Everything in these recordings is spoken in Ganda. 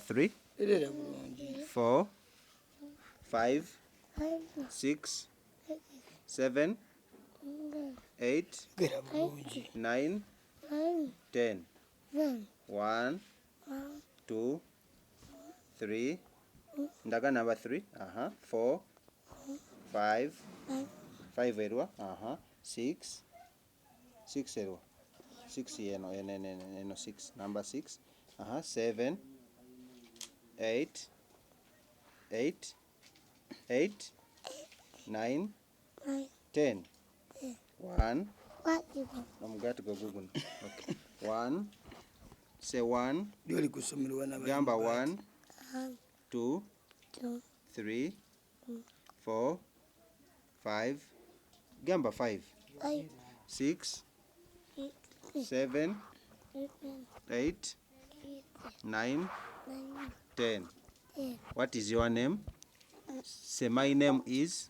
3, Erera bulungi. 4, 5, 6, 7, 8, Gera bulungi. 9, 10. 1, 2, 3. Ndaga number 3. Aha. 4, 5, 5 erwa. Aha. 6, 6 erwa. 6 eno eno eno eno eno 6. Number 6. Aha. 7, 8, 8, 8, 9, 10. 1. Omugaati gwe guguno. Okay. 1. Say 1. Lyoli ku ssomero baana bali Gamba mugaati. 1, 2, 3, 4, 5. Gamba 5, 6, 7, 8, 9, 10. What is your name? Say my name is.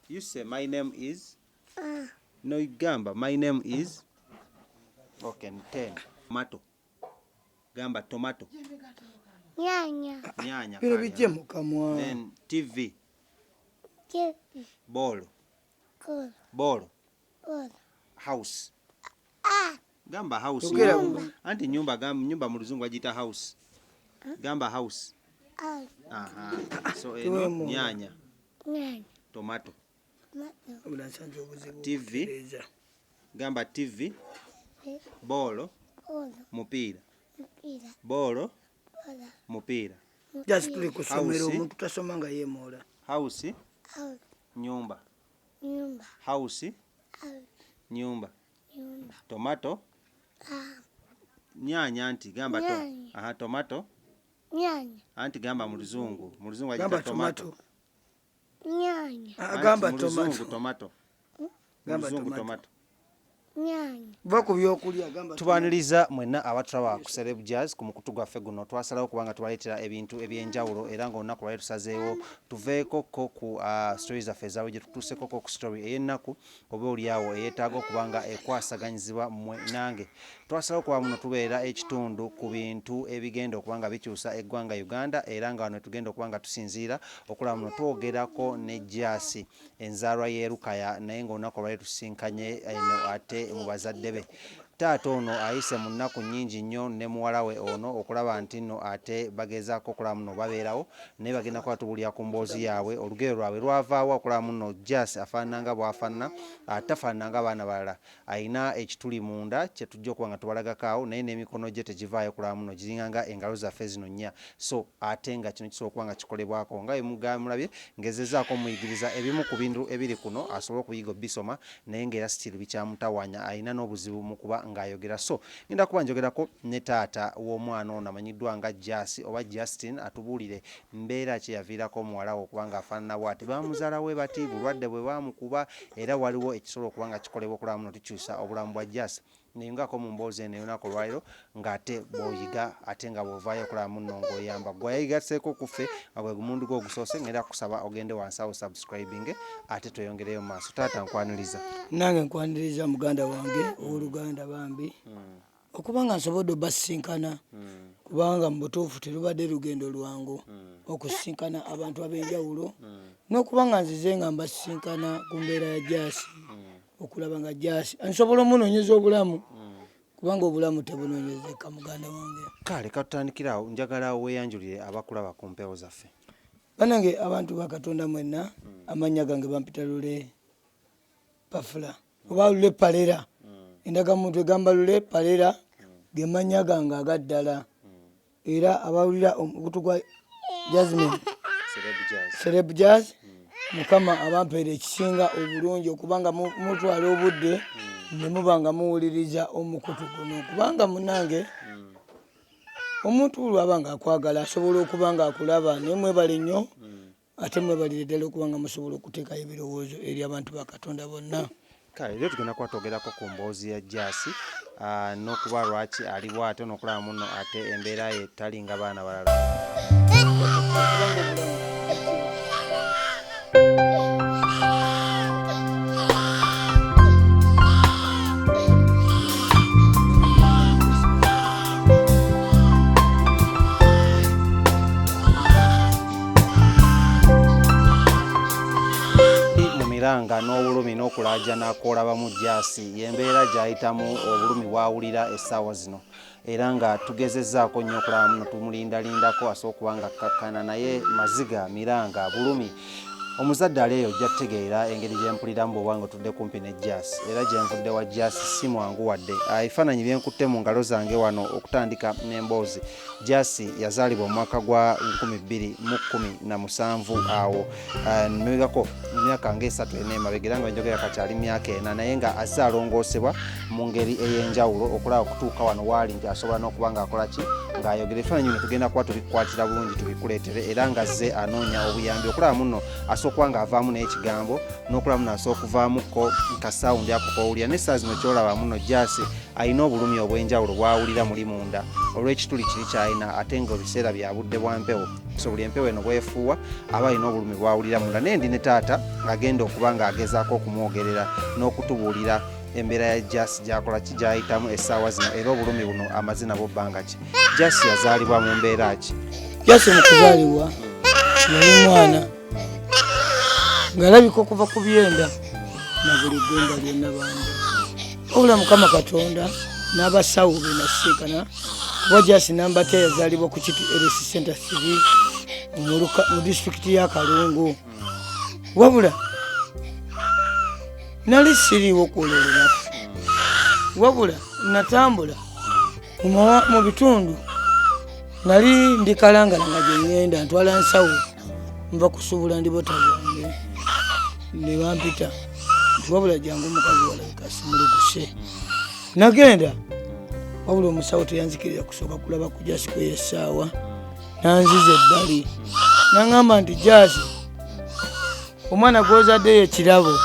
You say my name is. No, gamba my name is. Okay, 10. Tomato. Gamba tomato. Nyanya. Nyanya. Bino Kale. bijje mu kamwa. Then TV. Chipi. Ball. Kolo. Ball. Kolo. House. Ah. Gamba house. Yogera bulungi. Anti nyumba, gamba nyumba mu luzungu bagiyita house. Gamba house. Ah. Aha. So eno Tuwemu. nyanya, Nyanya. tomato. Tomato. Wabula nsanze obuzibu TV. okutereeza. Gamba TV, ball, Kolo. mupiira. Mpira. Ball, Bola. mupiira. Just tuli ku ssomero House. omuntu tasoma nga yeemoola. House, House. nyumba. Nyumba. House, House. nyumba. Nyumba. Tomato, Ah. nyanya anti gamba to. Nyanya. Aha, tomato. Nyanya. Anti gamba mu luzungu. Mu luzungu Gamba bagiyita tomato. tomato. Nyanya. Ah, Anti Gamba mu luzungu tomato. tomato. Mu Gamba luzungu tomato. tomato. Nyanya. Va ku byokulya gamba tomato. Tubaniriza mwenna abatulaba ku Celeb Jazz ku mukutu gwaffe guno. Twasalawo kubanga tubaleetera ebintu ebyenjawulo era ng'olunaku lwali tusazeewo tuveeko ko ku story zaffe ezaabwe gye tutuuseeko ko ku story ey'ennaku oba oliawo eyeetaaga okuba nga ekwasaganyizibwa mmwe nange. Twasalawo kuba muno tubeera ekitundu ku bintu ebigenda okuba nga bikyusa eggwanga Uganda era nga wano tugenda okuba nga tusinziira okulaba muno twogerako ne Jasi enzaalwa y'e Lukaya naye ng'olunaku lwali tusisinkanye eno ate mu bazadde be. Taata ono ayise mu nnaku nnyingi nnyo ne muwala we ono okulaba nti nno ate bagezaako okulaba muno babeerawo naye bagenda kuba tubuulira ku mboozi yaabwe olugero lwabwe lwavaawo okulaba muno Jasi afaanana nga bw'afaanana atafaanana nga baana balala ayina ekituli munda kye tujja okuba nga tubalagako awo naye n'emikono gye tegivaayo okulaba muno giringa nga engalo zaffe zino nnya so ate nga kino kisobola okuba nga kikolebwako nga bwe mulabye ngezezzaako omuyigiriza ebimu ku bintu ebiri kuno asobole okuyiga obisoma naye ng'era still bikyamutawaanya ayina n'obuzibu mu kuba ng'ayogera. So ngenda kuba njogerako ne taata w'omwana ono amanyiddwa nga Jasi oba Justin atubuulire mbeera ki yaviirako omuwala we okuba ng'afaanana bw'ati. Baamuzaala we bati bulwadde bwe baamukuba era waliwo ekisobola okuba nga kikolebwa okulaba muno tukyusa obulamu bwa Jasi. Neyungako mu mboozi eno ey'olunaku olwaleero ng'ate bw'oyiga ate nga bw'ovaayo okulaba munno ng'oyamba. Gwe yayigaseeko ku ffe nga gwe gumundu gwo ogusoose ngenda kusaba ogende wansi awo subscribing ate tweyongereyo mu maaso. Taata nkwaniriza. Nange nkwaniriza muganda wange owooluganda bambi. Okuba nga nsobodde obbasisinkana kubanga mu butuufu terubadde lugendo lwangu okusisinkana abantu ab'enjawulo n'okuba nga nzize nga mbasisinkana ku mbeera ya Jasi okulaba nga Jasi nsobola omunoonyeza obulamu kubanga obulamu tebunoonyezeka muganda wange. Kale katutandikire awo njagala weeyanjulire abakulaba ku mpewo zaffe. Bannange abantu ba Katonda mwenna amannya gange bampita Lule Pafula oba Lule Palera. Endagamuntu egamba Lule Palera ge mannya gange agaddala. Era abawulira omukutu gwa Jasmine Celeb Jazz. Celeb Jazz Mukama abampeera ekisinga obulungi okubanga mutwala obudde ne muba nga muwuliriza omukutu guno kubanga munnange omuntu lw'aba ng'akwagala asobola okuba ng'akulaba naye mwebale nnyo ate mwebalire ddala okuba nga musobola okuteekayo ebirowoozo eri abantu ba Katonda bonna. Kale leero tugenda kuba twogerako ku mboozi ya Jasi n'okuba lwaki ali bw'atyo n'okulaba munno ate embeera ye talinga baana balala. Era nga n'obulumi n'okulaajana kw'olabamu Jasi y'embeera gy'ayitamu, obulumi bw'awulira essaawa zino. Era nga tugezezzaako nnyo okulaba muno, tumulindalindako asobola okuba nga akkakkana, naye maziga, miranga, bulumi. Omuzadde ali eyo ojja kutegeera engeri gye mpuliramu bw'oba nga otudde kumpi ne Jasi. Era gye nvudde wa Jasi si mwangu wadde. Ebifaananyi bye nkutte mu ngalo zange wano okutandika n'emboozi. Jasi yazaalibwa mu mwaka gwa 2017 awo mabegako emyaka ng'esatu ena emabega, era nga njogera kati ali myaka 4, naye nga azze alongoosebwa mu ngeri ey'enjawulo okulaba okutuuka wano waali nti asobola n'okuba ng'akola ki, ng'ayogera. Ebifaananyi bino tugenda kuba tubikwatira bulungi tubikuleetere, era nga azze anoonya obuyambi okulaba muno asobola okuba ng'avaamu n'ekigambo n'okulaba muno asobola okuvaamukko kasawundi ako k'owulira. N'essaawa zino ky'olaba muno Jasi alina obulumi obw'enjawulo bw'awulira muli munda olw'ekituli kiri ky'alina, ate nga ebiseera bya budde bwa mpewo, so buli empewo eno bwefuuwa aba alina obulumi bw'awulira munda. Naye ndi ne taata agenda okuba ng'agezaako okumwogerera n'okutubuulira embeera ya Jasi gy'akola ki, gy'ayitamu essaawa zino, era obulumi buno amaze nabwo bbanga ki. Jasi yazaalibwa mu mbeera ki? Jasi mu kuzaalibwa yali mwana ng'alabika okuva ku byenda na buli ggumba lyonna bambi, wabula Mukama Katonda n'abasawo be nasinkana, kuba Jasi Nambatya yazaalibwa ku Kiti Health Center 3 mu disitulikiti ya Kalungu. Wabula nali siriiwo kwolwo olunaku, wabula natambula mu bitundu, nali ndi Kalangala nga gye ŋŋenda ntwala nsawo, nva kusuubula ndibota zange, ne bampita nti wabula jangu omukazi walabika simuluguse. Nagenda, wabula omusawo teyanzikirira kusooka kulaba ku Jasi kweyo essaawa, nanziza ebbali naŋŋamba nti Jasi omwana gw'ozaddeyo ekirabo.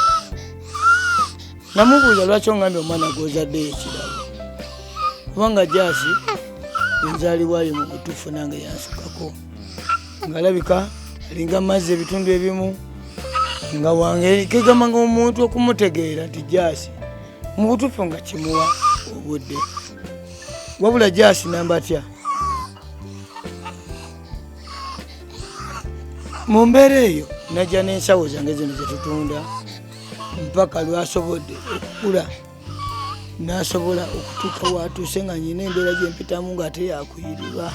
Namubuuza lwaki oŋŋambye omwana gw'ozaddeyo ekirabo, kubanga Jasi enzaalibwayo mu butuufu nange yansukako, ng'alabika alinga mazzi ebitundu ebimu nga wange kegamba nga omuntu okumutegeera nti Jasi mu butuufu nga kimuwa obudde. Wabula Jasi Nambatya mu mbeera eyo najja n'ensawo zange zino zetutunda mpaka lwasobodde okukula n'asobola okutuuka watuuse nga nyina embeera gyempitamu ng'ate yakuyiriba.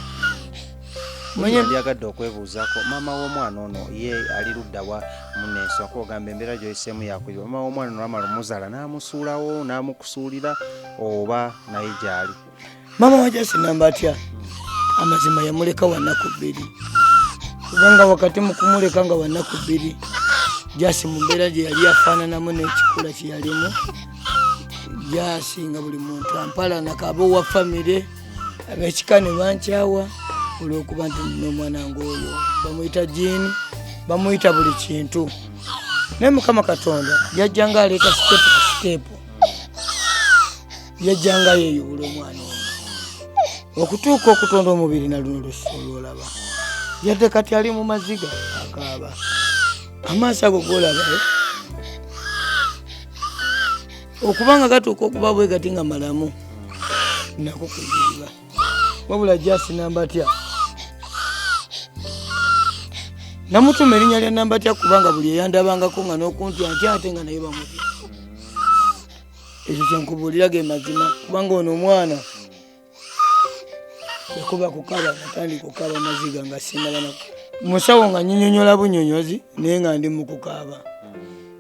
Ndyagadde okwebuuzaako, maama w'omwana ono ye ali ludda wa? Muneeswako ogamba embeera gy'oyiseemu yakuyiriba. Maama w'omwana ono amala omuzaala n'amusuulawo n'amukusuulira, oba naye gy'ali? Maama wa Jasi Nambatya amazima yamuleka wa nnaku 2, kubanga wakati mu kumuleka nga wa nnaku 2, Jasi mu mbeera gye yali afaananamu n'ekikula kye yalimu, Jasi nga buli muntu ampalanako, ab'owa famire ab'ekika ne bankyawa olw'okuba nti nina omwana ng'oyo, bamuyita jiini, bamuyita buli kintu. Naye Mukama Katonda yajjanga aleeta sitepu ku sitepu, yajjanga yeeyubula omwana ono okutuuka okutonda omubiri na luno lusu olwolaba, yadde kati ali mu maziga akaaba, amaaso ago golaba okubanga gatuuka okuba bwe gati nga malamu nako kuyiriba. Wabula Jasi Nambatya namutuma erinnya lya Nambatya kubanga buli eyandabangako nga n'okuntya ntya ate nga naye bamutya. Ekyo kyenkubuulira ge mazima, kubanga ono omwana yakuba kukaba, natandika okukaaba maziga nga sinaba musawo nga nyinyonyola bunyonyozi, naye nga ndi mu kukaaba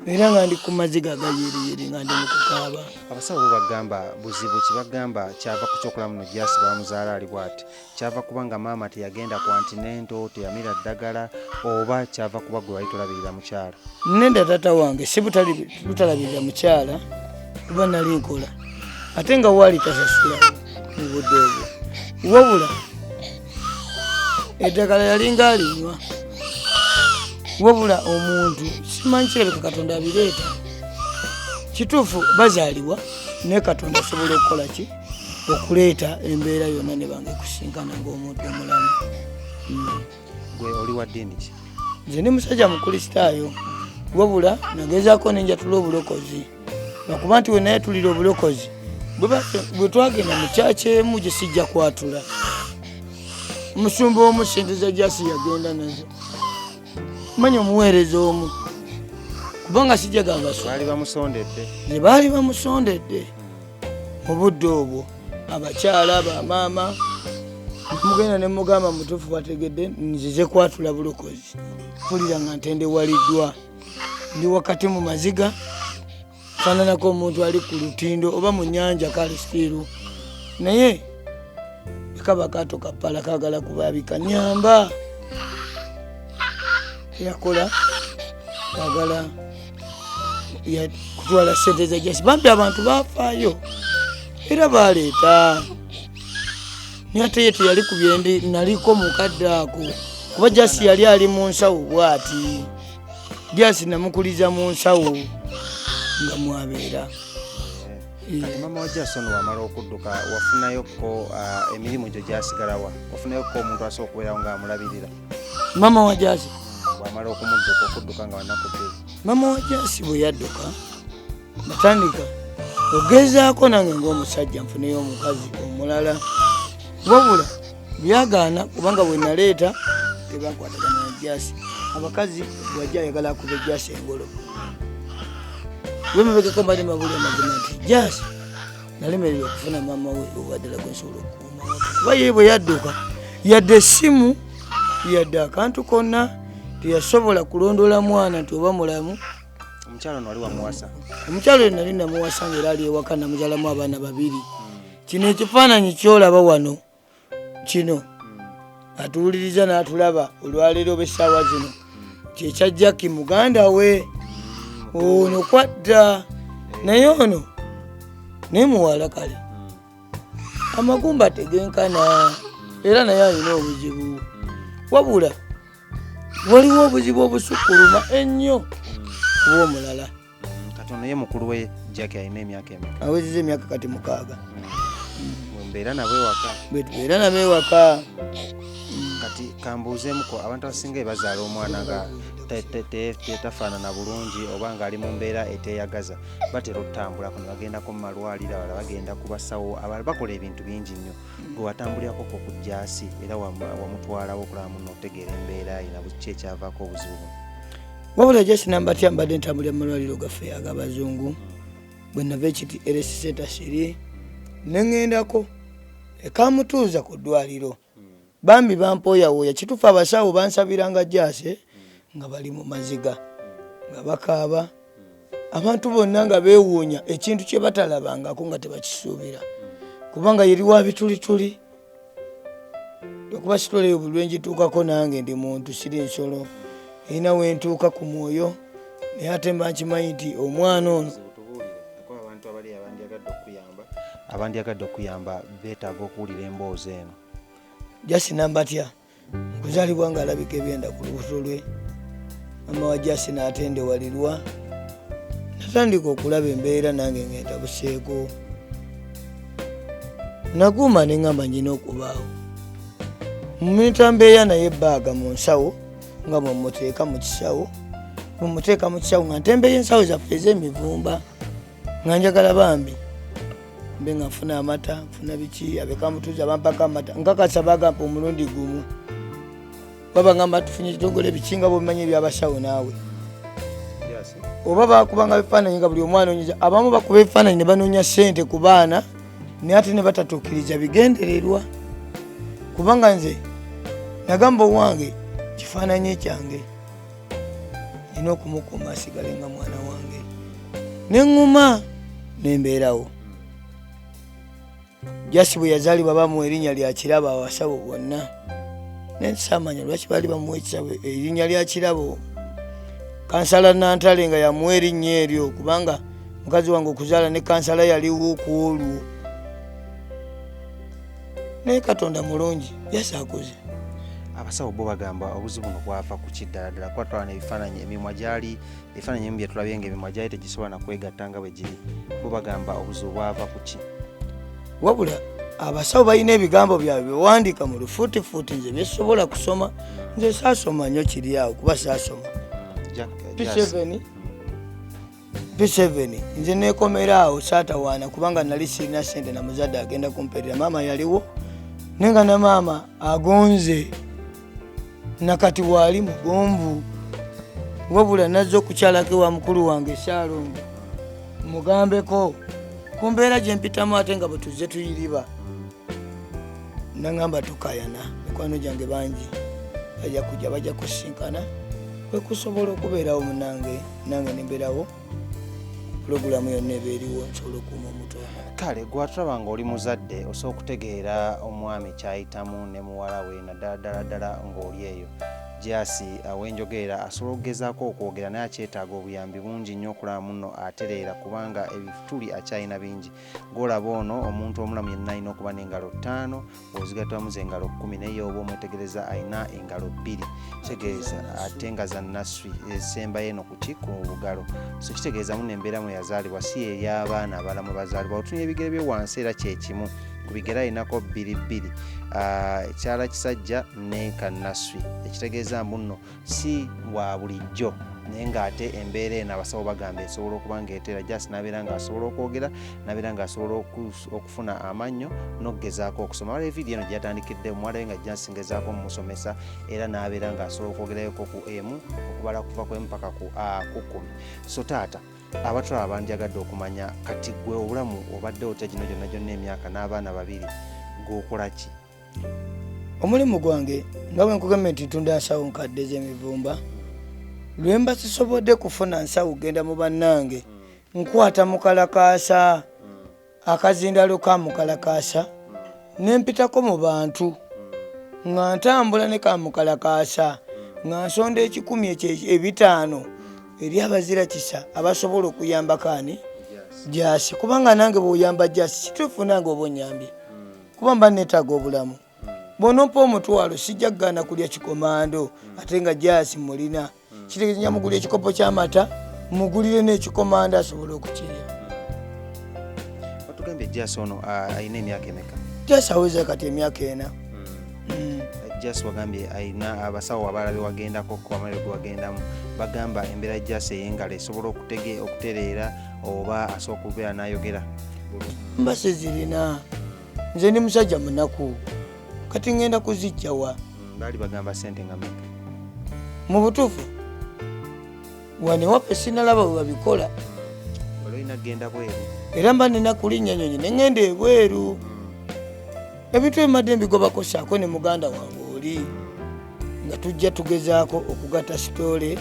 era nga ndi ku maziga agayeriyeri nga ndi mu kukaaba. Abasawo bo bagamba buzibu ki? Bagamba kyava ku kyokulamu no Jasi bamuzaala ali bw'ati, kyava kuba nga maama teyagenda ku antinento, teyamira ddagala, oba kyava kuba gwe wali tolabirira mukyala? Nenda taata wange si butalabirira mukyala, kuba nali nkola ate nga waali tasasula mu budde obwo, wabula eddagala yalinga alinywa. Wabula omuntu simanyi, kirabika Katonda abireeta. Kituufu bazaalibwa, naye Katonda asobola okukola ki okuleeta embeera yonna ne bange kusinkana ng'omuntu omulamu. Gwe oli wa ddiini ki? Nze ndi musajja Mukristaayo, wabula nagezaako nenjatula obulokozi, lwakuba nti we nayatulira obulokozi bwe twagenda mu kyaki emu gye sijja kwatula, omusumba omu sente za Jasi yagenda nazo, manya omuweereza omu Kubanga sijja gamba so. Baali bamusondedde. Ze baali bamusondedde mu budde obwo, abakyala bamaama mugenda ne mugamba mutuufu wategedde, nzize kwatula bulokozi, mpulira nga ntendewaliddwa, ndi wakati mu maziga, faananako omuntu ali ku lutindo oba mu nnyanja kale sitiiru, naye kaba kaato kapala kaagala kubaabika nyamba yakola agala kutwala sente za jasi. Bambi abantu bafaayo era baleeta, naye ate ye teyali ku byendi naliko mukadde ako, kuba jasi yali ali mu nsawo bwati. Jasi namukuliza mu nsawo nga mwabeera. Kati mama wa Jason wamala okudduka, wafunayoko emirimu gyo gyasigalawa? Wafunayoko omuntu asobola okubeerawo ng'amulabirira? Mama wa Jasi bwamala okumudduka, okudduka nga wanaku bbiri. Mama wa Jasi bwe yadduka, natandika ogezaako nange ng'omusajja nfuneyo omukazi omulala, wabula byagaana, kubanga bwe naleeta tebakwatagana na Jasi. Abakazi bwajja ayagala akuba Jasi engolo wemabegako, mbadde mabuli amazima nti Jasi nalemererwa okufuna maama we obaddala gwensobola okukuuma, kuba ye bwe yadduka yadde essimu yadde akantu konna teyasobola kulondoola mwana nti oba mulamu. Omukyalo ono wali wamuwasa? Omukyalo oyo nali namuwasa, nga era ali ewaka, namuzalamu abaana babiri. Kino ekifaananyi kyolaba wano kino atuwuliriza n'atulaba olwaleero oba essaawa zino, kyekya Jacki muganda we ono kwadda, naye ono naye muwala kale amagumba tegenkana, era naye alina obuzibu, wabula waliwo obuzibu obusukkuluma ennyo obw'omulala. Kati ono ye mukulu we Jacki alina emyaka emeka? Awezeza emyaka kati 6. Mbeera nabo ewaka? Bwetubeera nabo ewaka. Kati kambuuzeemuko, abantu abasinga ebazaala omwana nga tafaanana bulungi oba ng'ali mu mbeera eteeyagaza, batera okutambulako ne bagendako mu malwaliro, abalala bagenda ku basawo, abalala bakola ebintu bingi nnyo. Gwe watambulirako ku Jasi era wamutwalawo okulaba muno otegeera embeera ye na ki ekyavaako obuzibu buno? Wabula Jasi nambatya mbadde ntambulira mu malwaliro gaffe ag'abazungu. Bwe nava ekiti eresiseta siri ne ŋŋendako ekamutuuza ku ddwaliro, bambi bampooyawooya. Kituufu abasawo bansabiranga Jase nga bali mu maziga nga bakaaba, abantu bonna nga beewuunya ekintu kye batalabangako nga tebakisuubira, kubanga yeri wa bitulituli. Okuba sitoleyo buli lwengituukako, nange ndi muntu, siri nsolo, erina wentuuka ku mwoyo, naye ate mba nkimanyi nti omwana ono Kuba abantu abali abandyagadde okuyamba beetaaga okuwulira emboozi eno. Jasi nambatya nkuzaalibwa ng'alabika ebyenda ku lubuto lwe. Mama wa Jasi n'atendewalirwa, natandika okulaba embeera nange ng'entabuseeko. Naguuma ne ŋŋamba nyina okubaawo mumintambeeya naye ebbaaga mu nsawo nga bwemuteeka mu kisawo, bwemuteeka mu kisawo nga ntembeeya ensawo zaffe ez'emivumba, nga njagala bambi mbe nga nfuna amata, nfuna biki, abekamutuuza bampaka amata, nkakasa bagampa omulundi gumu, baba ngamba tufunye ekitongole biki, nga bwobimanyi ebyabasawo naawe, oba bakubanga bifaananyi nga buli omwana onyiza. Abamu bakuba ebifaananyi ne banoonya ssente ku baana, naye ate ne batatuukiriza bigendererwa, kubanga nze nagamba owange kifaananyi kyange nina okumukuuma asigale nga mwana wange, neŋŋuma nembeerawo. Jasi bwe yazaalibwa bamuwa erinnya lya Kirabo abasawo bonna, nensaamanya lwaki baali bamuwa erinnya lya Kirabo. Kansala Nantale nga yamuwa erinnya eryo, kubanga mukazi wange okuzaala ne kansala yaliwo ku olwo. Naye Katonda mulungi, Jasi akuze. Abasawo bo bagamba obuzibu buno bwava ku ki ddala ddala? Kuba twala n'ebifaananyi, emimwa gyali, ebifaananyi ebimu bye tulabye nga emimwa gyali tegisobola na kwegatta nga bwe giri. Bo bagamba obuzibu bwava ku ki? Wabula abasawo balina ebigambo byabwe bewandiika mu lufuutifuuti, nze byesobola kusoma, nze saasoma nnyo kiri awo kuba saasoma. P7 P7 nze nekomera awo, saatawaana kubanga nali sirina ssente na muzadde agenda kumperera. Maama yaliwo, naye nga ne maama agonze nakati waali mugonvu. Wabula nazze okukyalako ewa mukulu wange Ssaalongo mugambeko ku mbeera gye mpitamu, ate nga bwe tuzze tuyiriba. Naŋŋamba tukayana, mikwano gyange bangi bajja kujja, bajja kusinkana, kwe kusobola okubeerawo munange, nange nembeerawo pulogulaamu yonna eba eriwo nsobola okuuma omuto ono. Kale gwatulaba ng'oli muzadde, osobola okutegeera omwami kyayitamu ne muwala we, naddala ddala ddala ng'oli eyo. Jasi awenjogerera asobola okugezaako okwogera, naye akyetaaga obuyambi bungi nnyo okulaba muno atereera, kubanga ebituli akyalina bingi. Gw'olaba ono omuntu omulamu yenna alina okuba n'engalo 5, ozigattamu ze engalo 10, naye oba omwetegereza alina engalo 2, kitegeeza ate nga za nasswi ezisembayo eno kuki ku bugalo. So kitegeeza muno embeera mwe yazaalibwa si ey'abaana abalala mwe bazaalibwa. Otunya ebigere bye wansi era kyekimu ku bigere alinako bbiri bbiri, ekyala kisajja ne kannaswi, ekitegeeza mbu nno si wa bulijjo, naye ng'ate embeera eno abasawo bagamba esobola okuba ng'eteera. Just n'abeera ng'asobola okwogera, n'abeera ng'asobola okufuna amannyo n'okugezaako okusoma. Waliwo vidiyo eno gye yatandikidde omuwala we nga Just ngezaako omumusomesa, era n'abeera ng'asobola okwogerayoko ku emu, okubala kuva ku emu paka ku 10. So taata, abatulaba bandyagadde okumanya kati gwe obulamu obadde otya gino gyonna gyonna emyaka n'abaana babiri, gw'okola ki? Omulimu gwange nga bwe nkugambye nti ntunda nsawo nkadde z'emivumba, lwe mba sisobodde kufuna nsawo genda mu bannange, nkwata mukalakaasa, akazindalo ka mukalakaasa, ne mpitako mu bantu nga ntambula ne ka mukalakaasa, nga nsonda 100 ekyo 500 eri abazira kisa abasobola okuyambako ani Jasi, kubanga nange bw'oyamba Jasi kituufu nange oba onnyambye, kuba mba neetaaga obulamu. Bw'onompa omutwalo sijja kugaana kulya kikomando, ate nga Jasi mulina, kitegeeza nja mugulira ekikopo ky'amata, mugulire n'ekikomando asobole okukirya. Otugambye Jasi ono alina emyaka emeka? Jasi aweza kati emyaka 4. Jasi wagambye alina abasawo abalala be wagendako ku amaliro ge wagendamu, bagamba embeera Jasi ey'engalo esobola okutereera oba asobola okubeera n'ayogera? Mba sizirina, nze ndi musajja munaku, kati ngenda kuzijjawa? Baali bagamba ssente nga mmeka? Mu butuufu wano ewaffe sinalaba bwe babikola. Wali olina kugenda bweru? Era mba nina kulinnya nnyonyi ne ŋŋenda ebweru. Ebintu ebimadde mbigobako ssaako ne muganda wange oli, nga tujja tugezaako okugatta sitoole,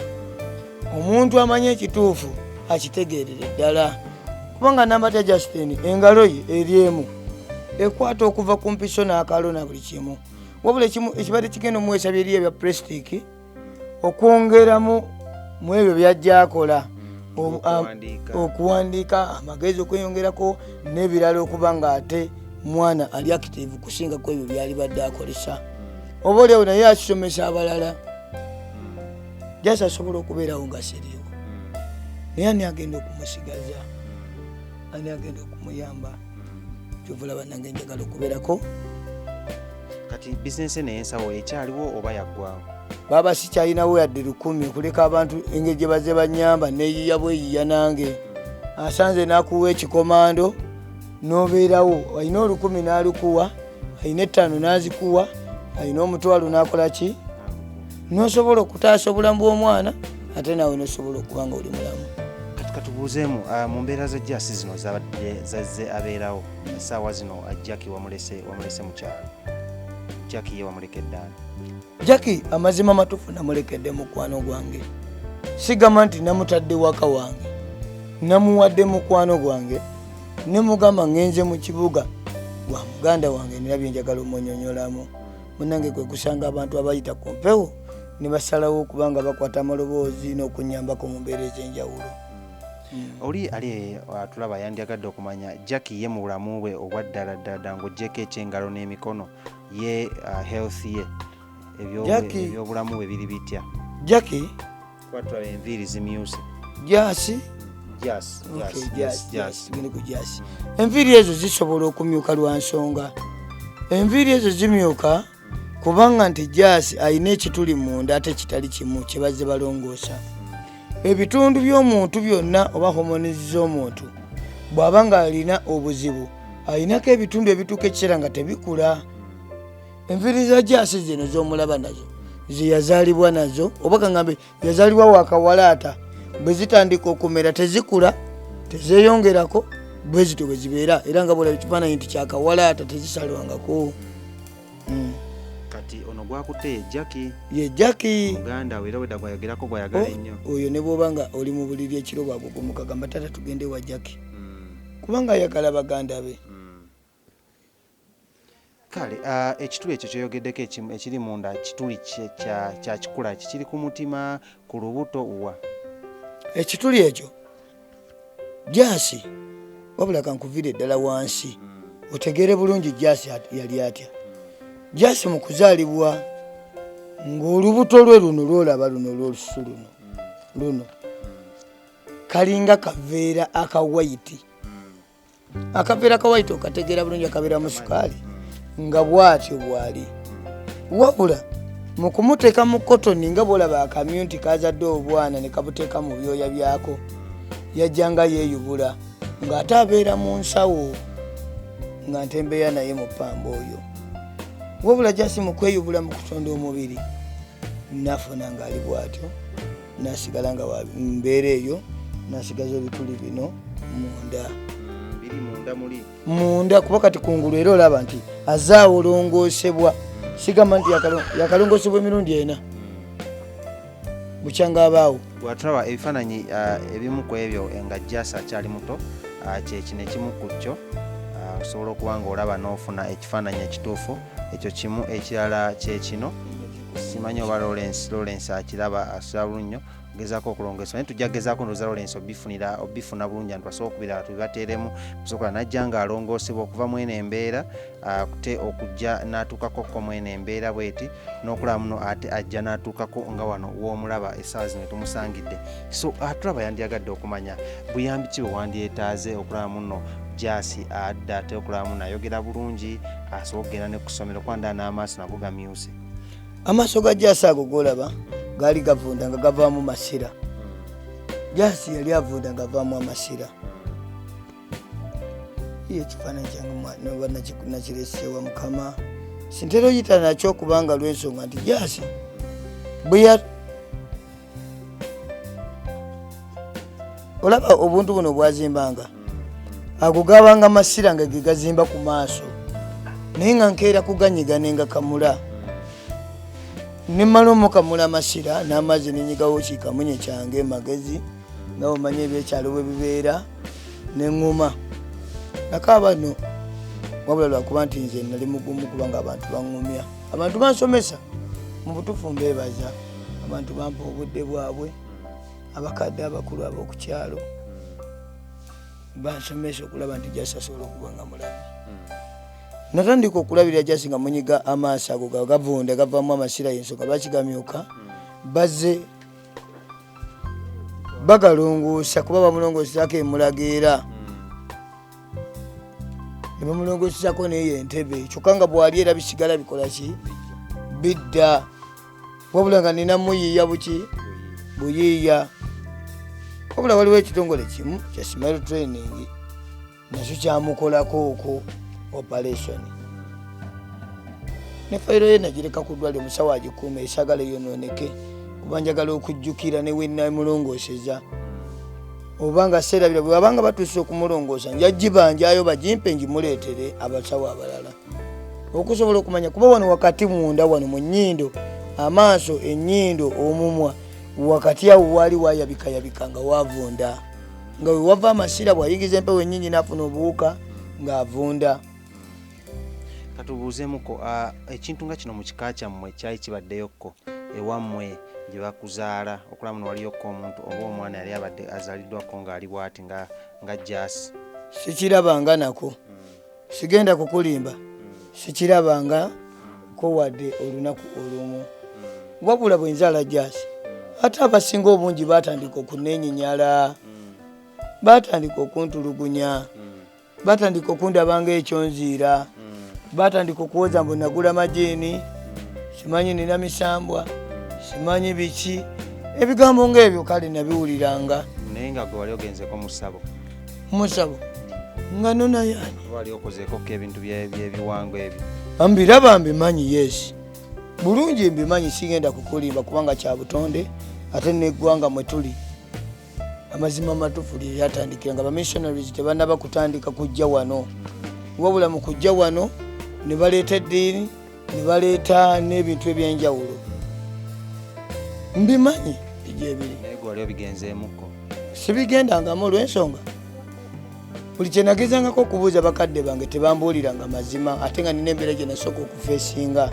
omuntu amanye ekituufu akitegeerere ddala, kubanga Nambatya Justine engalo ye eri emu ekwata okuva ku mpiso n'akalo na buli kimu, wabula ekibadde kigenda omuweesa byeri ebya pulesitiiki okwongeramu mu ebyo by'ajja akola, okuwandiika, amagezi okweyongerako n'ebirala, okuba ng'ate mwana ali active kusinga ku ebyo byali badde akolesa. Oba oliawo naye akisomesa abalala. Jasi asobola okubeerawo nga siriiwo, naye ani agenda okumusigaza? Ani agenda okumuyamba? Kyova olaba nange njagala okubeerako. Kati bizinensi eno ey'ensawo ekyaliwo oba yaggwawo? Baba sikyalinawo yadde 10, okuleka abantu engeri gye bazze bannyamba, neeyiya bweyiya nange. Asanze n'akuwa ekikomando n'obeerawo, alina 1000 n'alukuwa, alina 5 n'azikuwa, alina 50 n'akola ki? N'osobola okutaasa obulamu bw'omwana, ate naawe n'osobola okuba nga oli mulamu. Kati katubuuzeemu, mu mbeera za Jasi zino zazze abeerawo essaawa zino, Jackie wamulese mu kyalo, Jackie ye wamulekedde ani? Jackie amazima amatuufu namulekedde mukwano gwange, sigamba nti namutadde waka wange, namuwadde mukwano gwange ne mugamba ngenze mu kibuga gwa muganda wange, nina bye njagala omunyonyolamu. Munnange kwe kusanga abantu abayita ku mpewo ne basalawo okuba nga bakwata amaloboozi n'okunnyambako mu mbeera ez'enjawulo. Oli ali atulaba yandyagadde okumanya Jackie ye mu bulamu bwe obwa ddala ddala ddala ng'oggyeko eky'engalo n'emikono ye, health ye, ebyobulamu bwe biri bitya? Jackie? Kuba tulaba enviiri zimyuse. Jasi? Jasi, Okay, Jasi, Jasi, yes, Jasi. Jasi. Tugende ku Jasi. Enviiri ezo zisobola okumyuka lwa nsonga. Enviiri ezo zimyuka kubanga nti Jasi alina ekituli munda ate kitali kimu kye bazze balongoosa. Ebitundu by'omuntu byonna oba hormones z'omuntu bw'aba ng'alina obuzibu, alinako ebitundu ebituuka ekiseera nga tebikula. Enviiri za Jasi zino z'omulaba nazo Zeyazaalibwa nazo, oba kaŋŋambe yazaalibwa wakawalaata, bwe zitandika okumera tezikula, tezeyongerako, bwe zityo bwe zibeera. Era nga bwolaba ekifaananyi nti kyakawalaata, tezisalwangako. Kati ono gwakutte ye Jackie? Ye Jackie. Muganda we, era wedda gwayogerako, gwayagala ennyo. Oyo ne bw'oba nga oli mu buliri ekiro, bwagugumuka gamba, "Taata, tugende wa Jackie," kubanga ayagala baganda be. Kale ekituli ekyo kyoyogeddeko ekiri munda, kituli kya kikula ki? Kiri ku mutima, ku lubuto, wa? Ekituli ekyo Jasi, wabula kankuviire ddala wansi otegeere bulungi Jasi yali atya. Jasi mu kuzaalibwa, ng'olubuto lwe luno lwolaba luno lwolususu luno luno kalinga kaveera akawayiti. Akaveera kawayiti okategeera bulungi, akabeera mu sukaali, nga bw'atyo bw'ali. Wabula mu kumuteeka mu kotoni, nga bwolaba akamyu nti kazadde obwana ne kabuteeka mu byoya byako, yajjanga yeeyubula ng'ate abeera mu nsawo nga ntembeya naye mu pamba oyo. Wabula Jasi mu kweyubula, mu kutonda omubiri, nafuna ng'ali bw'atyo, nasigala nga mbeera eyo, nasigaza ebituli bino munda. Biri munda muli? Munda, kuba kati kungulu era olaba nti azaawo olongoosebwa. Sigamba nti yakalongoosebwa emirundi ena bukyanga abaawo. Bwatulaba ebifaananyi ebimu ku ebyo nga Jasi akyali muto, kyekino ekimu ku kyo. Osobola okuba nga olaba n'ofuna ekifaananyi ekituufu. Ekyo kimu. Ekirala kyekino, simanyi oba Lawrence akiraba, asula bulungi nnyo. Gezaako okulongoosa, naye tujja gezaako, ndowooza Lawrence obifunira, obifuna bulungi, antu asobola okubiraba tubibateeremu. Kusobola najja ng'alongoosebwa okuva mu eno embeera, kute okujja n'atuukako ko mu eno embeera bweti, n'okulaba muno ate ajja n'atuukako nga wano w'omulaba essaawa zino tumusangidde. So tulaba yandyagadde okumanya buyambi ki bwe wandyetaaze okulaba muno Jasi adda ate okulaba muno ayogera bulungi, asobola okugenda ne ku ssomero, kwanda n'amaaso nago gamyuse. Amaaso ga Jasi ago golaba gaali gavunda nga gavaamu masira. Jasi yali avunda nga avaamu amasira. Ye ekifaananyi kyange noba nakireseewa Mukama, sintera oyita nakyo, kubanga lw'ensonga nti Jasi bwe ya olaba obuntu buno bwazimbanga, ago gabanga masira nga ge gazimba ku maaso, naye nga nkeera kuganyiga nenga kamula, nemala omukamula amasira n'amazzi, nenyigawo kikamunye kyange magezi, nga omanyi ebyekyalo bwe bibeera, neŋŋuma nakaaba no. Wabula lwakuba nti nze nali mugumu, kubanga abantu baŋŋumya, abantu bansomesa. Mu butuufu mbeebaza, abantu bampa obudde bwabwe, abakadde abakulu ab'okukyalo bansomesa okulaba nti Jasi asobola okuba nga mulamu. Natandika okulabirira Jasi nga munyiga amaaso ago gavunda, gavaamu amasira, y'ensonga lwaki gamyuka. Bazze bagalongoosa, kuba bamulongoosako emulageera, ne bamulongoosako neyo entebe, kyokka nga bwali era bisigala bikola ki, bidda. Wabula nga nina muyiiya buki buyiiya. Wabula waliwo ekitongole kimu kya Smile Training, nakyo kyamukolako okwo operation, ne fayiro ye nagireka ku ddwaliro, omusawo agikuuma, esagala eyonooneke, kuba njagala okujjukira ne wenamulongooseza, oba nga seerabira. Bwe babanga batuuse okumulongoosa, nja gibanjayo bagimpe ngimuleetere abasawo abalala okusobola okumanya, kuba wano wakati munda wano mu nnyindo, amaaso, ennyindo, omumwa, wakati awo waali wayabikayabika nga wavunda, nga we wava amasira, bw'ayingiza empewo ennyingi n'afuna obuwuka ng'avunda. Katubuuzeemuko, ekintu nga kino mu kika kyammwe kyali kibaddeyokko ewammwe gye bakuzaala, okulaba muno waliyokko omuntu oba omwana yali abadde azaaliddwako ng'ali bw'ati nga Jasi? Sikirabanga nako, sigenda kukulimba, sikirabanga ko wadde olunaku olumu. Wabula bwe nzaala Jasi, ate abasinga obungi batandika okuneenyinyala, batandika okuntulugunya, batandika okundaba ng'ekyonziira, batandika okuwoza mbu nagula majiini, simanyi nina misambwa, simanyi biki, ebigambo ng'ebyo. Kale nabiwuliranga. Naye nga gwe wali ogenzeko mu ssabo? Musabo nga nonayaani? Oba wali okozeekoko ebintu by'ebiwango ebyo? Mbiraba, mbimanyi, yes. Bulungi mbimanyi, sigenda kukulimba kubanga kya butonde ate neggwanga mwe tuli. Amazima amatuufu lye lyatandikira nga bamissionaries tebannaba kutandika kujja wano, wabula mu kujja wano ne baleeta eddiini ne baleeta n'ebintu ebyenjawulo. Mbimanyi gyebiri. Naye gwe wali obigenzeemukko? Sibigendangamu olw'ensonga buli kye nagezangako okubuuza bakadde bange tebambuuliranga mazima, ate nga nina embeera gye nasooka okufeesinga.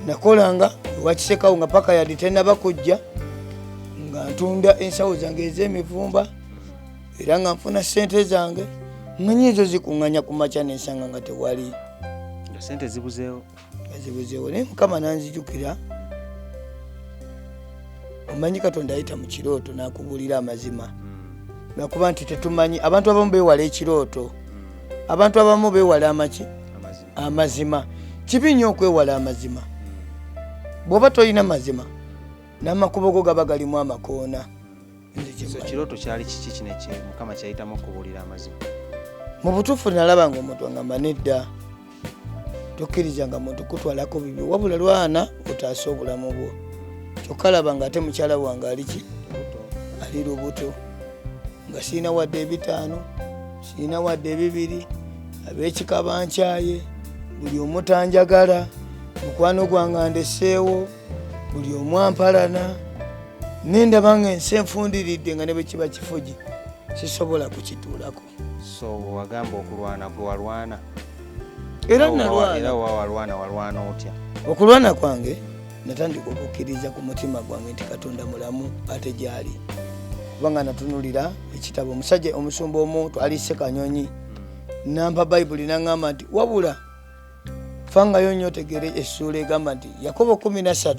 Nakolanga ewakisekawo nga paka yadde tenaba kujja, nga ntunda ensawo zange ez'emivumba era nga nfuna ssente zange, nga nyinza ozikuŋŋanya ku makya nensanga nga tewali, nga sente zibuzeewo, nga zibuzeewo. Naye Mukama nanzijukira. Omanyi Katonda ayita mu kirooto n'akubuulira amazima, lwakuba nti tetumanyi. Abantu abamu beewala ekirooto, abantu abamu beewala amaki, amazima. Kibi nnyo okwewala amazima. Bw'oba tolina mazima, n'amakubo go gaba galimu amakoona. So kirooto kyali kiki kino Mukama kyayitamu okubuulira amazima? Mu butuufu nalaba nga omuntu angamba nedda, tokkirizanga muntu kutwalako bibi, wabula lwana otaase obulamu bwo. Kyokka laba nga ate mukyala wange ali ki, ali lubuto, nga sirina wadde 5, sirina wadde 2. Ab'ekika bankyaye, buli omu tanjagala, mukwano gwange andeseewo, buli omu ampalana. Nendaba nga ensi enfundiridde, nga ne bwe kiba kifugi sisobola kukituulako. So wagamba okulwana gwe walwana? Era nalwana. Era walwana, walwana otya? Okulwana kwange natandika okukkiriza ku mutima gwange nti Katonda mulamu ate gyali, kubanga natunulira ekitabo. Omusajja omusumba omu twali Ssekanyonyi nampa Bayibuli naŋŋamba nti wabula fangayo nnyo otegere essuula egamba nti Yakobo 13,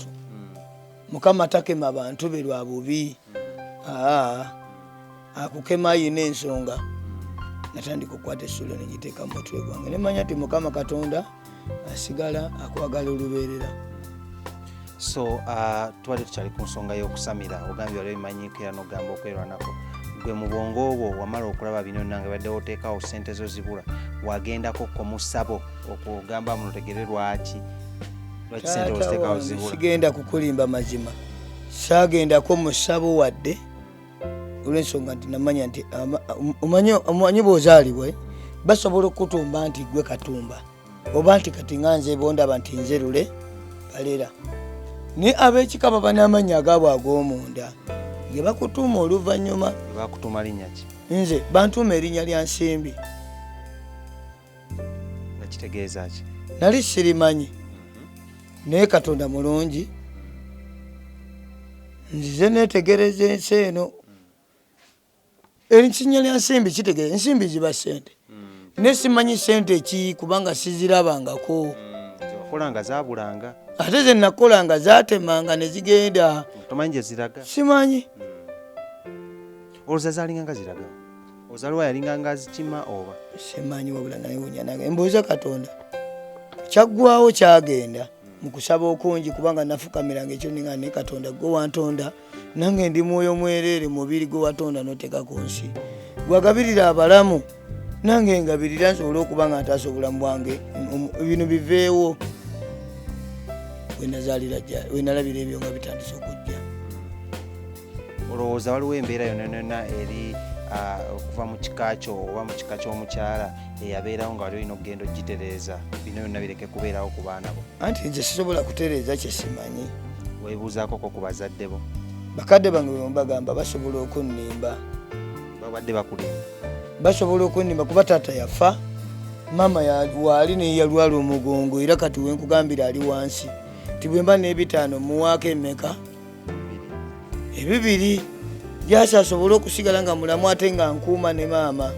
Mukama takema bantu be lwa bubi, akukema ayina ensonga. Natandika okukwata essuula negiteeka mu mutwe gwange nemanya nti Mukama Katonda asigala akwagala olubeerera. So tubadde tukyali ku nsonga y'okusamira. Ogambye wali obimanyiiko era n'ogamba okwerwanako. Gwe mu bwongo obwo wamala okulaba bino byonna nga badde oteekawo ssente zo zibula, wagendako ko mu ssabo okugamba muno otegere lwaki sente oziteekawo zibula? Sigenda kukulimba, mazima saagendako mu ssabo wadde, olw'ensonga nti namanya nti omanyi bw'ozaalibwa basobola okukutumba nti gwe Katumba, oba nti kati nga nze bondaba nti nze Lule Balera, naye ab'ekika baba n'amannya agaabwe ag'omunda ge bakutuuma oluvannyuma. Bakutuuma linnya ki? Nze bantuuma erinnya lya Nsimbi. Nga kitegeeza ki? Nali sirimanyi, naye Katonda mulungi, nzize neetegereza ensi eno. Erinnya lya Nsimbi kitegeeza ensimbi ziba ssente, naye simanyi ssente ki kubanga sizirabangako. Wakolanga zaabulanga? Ate ze nakolanga zaatemanga ne zigenda. Tomanyi gye ziraga? Simanyi. Olowooza zaalinga nga ziraga? Ozaliwa yalinga nga azikima oba? Simanyi, wabula nawunya nange mbuuza Katonda. Kyaggwawo kyagenda mu kusaba okungi, kubanga nafukamiranga ekyo ninga ne Katonda gwe wantonda, nange ndi mwoyo mwereere, mubiri gwe watonda n'oteeka ku nsi, gwagabirira abalamu, nange ngabirira nsobole okuba nga ntaasa obulamu bwange, bino biveewo. Wenalabira ebyo nga bitandise okujja. Olowooza waliwo embeera yonna yonna eri okuva mu kika kyo oba mu kika ky'omukyala eyabeerawo nga wali olina okugenda ogitereeza bino byonna bireke kubeerawo ku baana bo? Anti nze sisobola kutereeza kye simanyi. Weebuuzaako ku bazadde bo? Bakadde bange bwe bagamba basobola okunnimba. Babadde bakulimba? Basobola okunnimba kuba taata yafa, maama waali naye yalwala omugongo, era kati wenkugambira ali wansi. Ti bwe mba n'ebitaano muwaako emeka? 2 gyasi asobole okusigala nga mulamu ate nga nkuuma ne maama.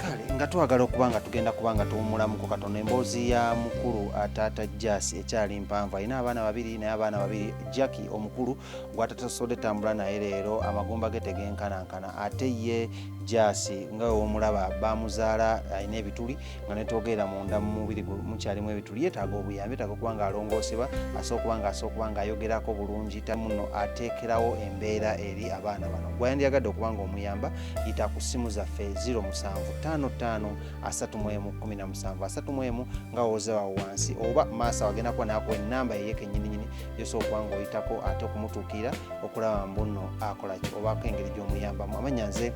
Kale nga twagala okuba nga tugenda kuba nga tuwummulamuko katono. Emboozi ya mukulu taata Jasi ekyali mpanvu. Alina abaana babiri, naye abaana babiri Jackie omukulu gw'atatasobodde tambula naye leero, amagumba ge tegenkanankana, ate ye Jasi nga we womulaba bamuzaala alina ebituli, nga netwogerera munda mu mubiri mukyalimu ebituli. Yeetaaga obuyambi, yeetaaga okuba nga alongoosebwa, asobola okuba nga ayogerako bulungi muno, ateekerawo embeera eri abaana bano. Gwe yandyagadde okuba nga omuyamba, yita ku ssimu zaffe 0755. 5 31 17 31 nga woze wawo wansi oba maaso awo agenda kuba nakuwa ennamba yeye kennyininyini gyosobola okuba nga oyitako ate okumutuukirira okulaba mbu nno akola ki obaako engeri gy'omuyambamu. Amanya nze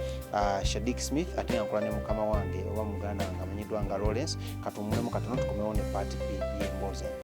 Shadik Smith, ate nga nkola ne mukama wange oba muganda wange amanyiddwa nga Lawrence. Katuwummulemu katono, tukomewo ne part B y'emboozi.